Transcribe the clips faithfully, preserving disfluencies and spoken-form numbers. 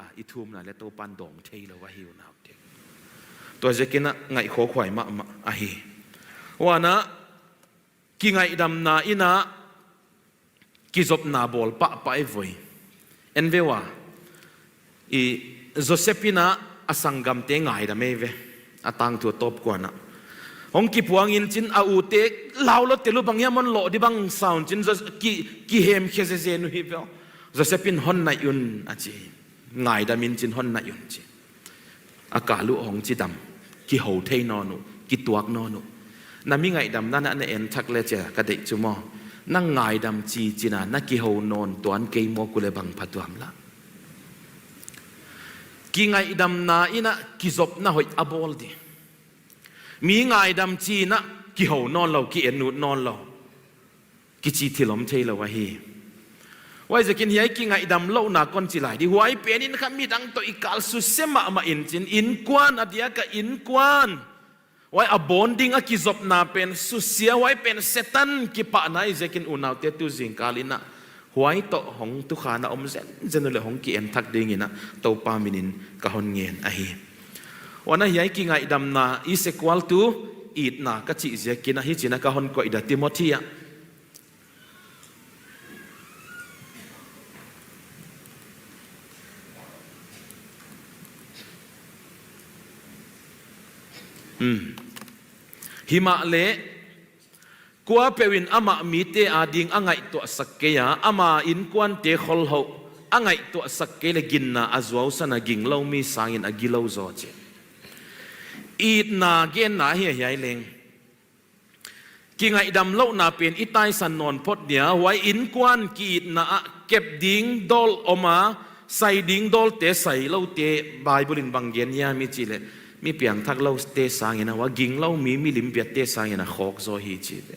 a, i thumna leh Toupa'n dawng theilou ahi unaute. Tua ziakin a ngaihkhawkhuai mahmah ahi. Huan a, kingaihdamna in a kizopna bawl pahpah ei ve. En ve ua. I Joseph in a a sanggamte ngaidam ei ve. A tangthu tawp kuan a. Hong kipuang in chin a ute lau lou tel uh bang hiam hon loh di bang sa un chin Jos-, ki, kihemkhe zezen uh hi ve. Joseph in hon nai un a chi. Ngaidam in chin hon nai un chi. A kal uh hong chidam, kihou thei nawn uh, kituak nawn uh. Na mi ngaihdamna na, na en thak leh chia ka deih chu maw. Na ngaidam chi chin a, na kihou nawn tuan kei maw ku leh bang phatuam la. Kingaihdamna in a kizopna hoih a bawl di. Mi ngaidam chi in a kihou nawn lou, ki en ut nawn lou. Kichi thil om theilou ahi. Huaiziakin hiai kingaihdam louhna kon chi lai di. Huai pen in kha midang toh i kal suse mahmah in chin. Innkuan a diak a innkuan. Huai a bonding a kizopna pen susia huai pen Setan kipahna ahi ziakin unaute tu zingkal in a. Huai toh hong tukhana om zenzen uleh hong ki en thak ding in a Toupa min in ka hon ngen ahi. Huan a hiai kingaihdamna i sequel tu itna ka chih ziakin a hi chin a ka hon koih da Timothy a. Hmm. Himahleh, kuapeuh in amah mite ading a ngaihtuahsak kei a, ama innkuante kholhouh a ngaihtuahsak kei leh ginna a zuausan a, ginglou mi sangin a gilou zaw chi. Itna genna hi a hiai leng. Kingaihdam louhna pen i taisan nawn phot dia, huai innkuan ki-itna ah kep ding dawl om a, sai ding dawlte sailoute Bible in bang gen hiam i chih leh, mi piangthak loute sangin a, huai ginglou mi, milim biate sangin a khawk zaw hi chi ve.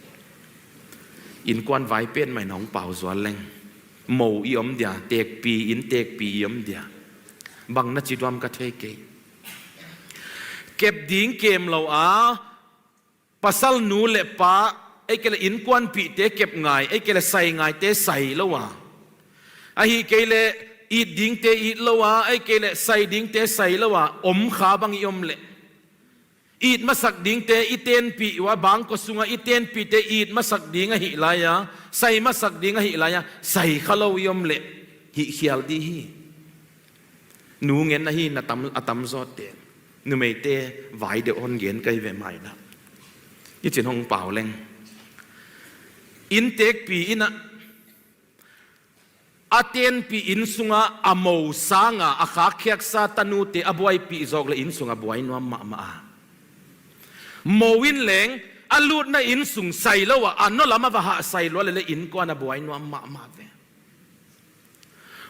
Innkuan vai petmah in hong pau zual leng. Mou i om dia, tekpi, inn tekpi i om dia. Bang na chi tuam ka thei kei. Kep ding kem lou a, pasal nu leh pa, ei kei leh innkuanpihte kep ngai, ei kei leh sai ngaite sai lou a. Ahihkeileh it dingte it lou a, ei kei leh sai dingte sai lou a, om kha bang i om leh. It masak dingte i tenpih ua, bangkua sunga i tenpihte it masak ding ahih lai a, sai masak ding ahih lai a, sai kha lou i om leh. Hihkhial di hi. Nu ngen ahi na tam, a tam zawte. Numeite vai deuh hon gen ka hi ve mai na. I chin hong pau leng. Inn tekpi in a, a tenpih inn sunga a mou sanga a khak khiaksa tanute a buaipih zawk leh inn sung a buai nuam mahmah a. Mou in leng a lutna inn sung sai lou a, a nolh lam a va hah sai lua leh leh innkuan a buai nuam mahmah ve.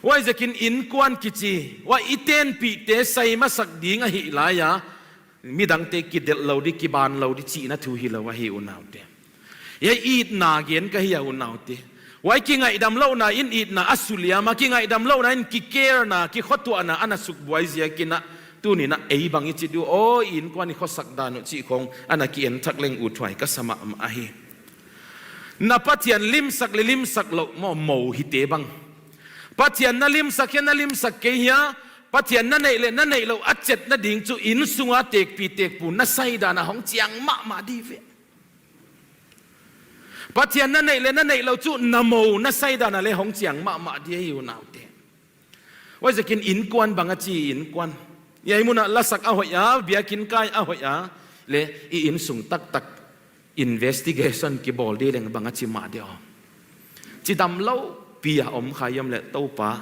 Huaiziakin innkuan kichi, huai i tenpihte sai masak ding ahih lai a, midangte kidelh lou di, kiban lou di chihna thu hilou ahi unaute. Hiai itna gen ka hi a unaute. Huai kingaihdam louhna in itna a suliam a, kingaihdam louhna in kicarena, kikhotuahna ana sukbuai ziakin a, tuni'n a ei bang i chi di uh, aw, innkuan i khosak dan uh chih khong ana ki en thak leng uthuai ka sa mahmah ahi. Na Pathian limsak leh limsak louh maw, mou hite bang. Pathian na limsak hia, na limsak kei hia, Pathian na neih leh na neih louh a chetna ding chu inn sunga tekpi tekpu na sai dan a hong chiang mahmah di ve. Pathian na neih leh na neih louh chu na mou na sai dan a leh hong chiang mahmah di ahi unaute. Huaiziakin innkuan bang a chi innkuan. Hiai mun a lasak a hoih a, biakinn kai a hoih a, leh i inn sung taktak investigation kibawl di leng bang a chi mah di aw. Chidam lou pi a om kha i om leh Toupa,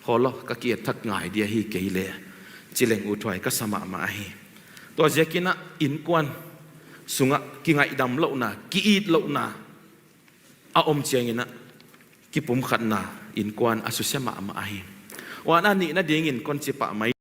holo ka ki et thak ngai di ahi kei leh. Chi leng uthuai ka sa mahmah ahi. Tua ziakin a innkuan sunga kingaihdam louhna, ki-it louhna a om chiangin a, kipumkhatna innkuan a suse mahmah ahi. Huan a nihna dingin kon chi pah mai